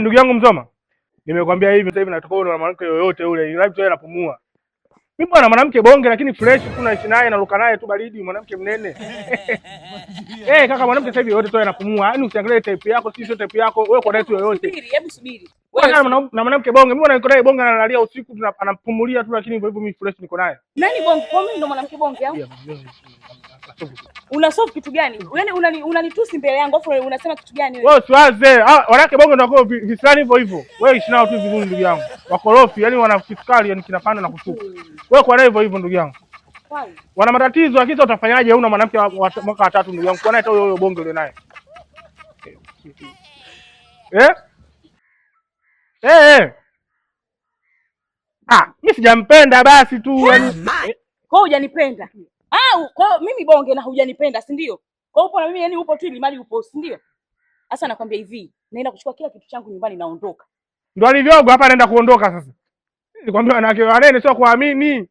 Ndugu yangu Mzoma, nimekwambia hivi sasa hivi natoka na mwanamke yoyote yule, ila tu anapumua. Mimi bwana mwanamke bonge lakini fresh tu naishi naye naruka naye tu baridi, mwanamke mnene. Eh, kaka mwanamke sasa hivi yoyote tu anapumua. Yaani usiangalie type yako, sio type yako, wewe kwa tu yoyote. Subiri, hebu subiri. Wewe na mwanamke bonge, mimi bwana niko naye bonge analalia usiku anampumulia tu lakini hivyo hivyo mimi fresh niko naye. Nani bonge? Kwa mimi ndo mwanamke bonge au? Una solve kitu gani? Yaani unanitusi mbele yangu afu unasema kitu gani wewe? Wewe usiwaze. Ah, wanawake bonge ndio wako visirani hivyo hivyo. Wewe ishi nao tu vizuri ndugu yangu. Wakorofi, yani wana kisukari yani kinapanda na kushuka. Wewe kwa naye hivyo hivyo ndugu yangu. Wana matatizo lakini utafanyaje? Una mwanamke mwaka wa tatu ndugu yangu. Kwa naye hata huyo bonge yule naye. Eh? Eh eh. Ah, mimi sijampenda basi tu yani. Kwa hiyo hujanipenda. Ah, kwa hiyo mimi bonge na hujanipenda, si ndio? Kwa upo na mimi yani upo tu ili mali upo, si ndio? Sasa nakwambia hivi, naenda kuchukua kila kitu changu nyumbani naondoka. Ndio alivyogo hapa anaenda kuondoka sasa. Nikwambia wanawake wanene sio kuamini.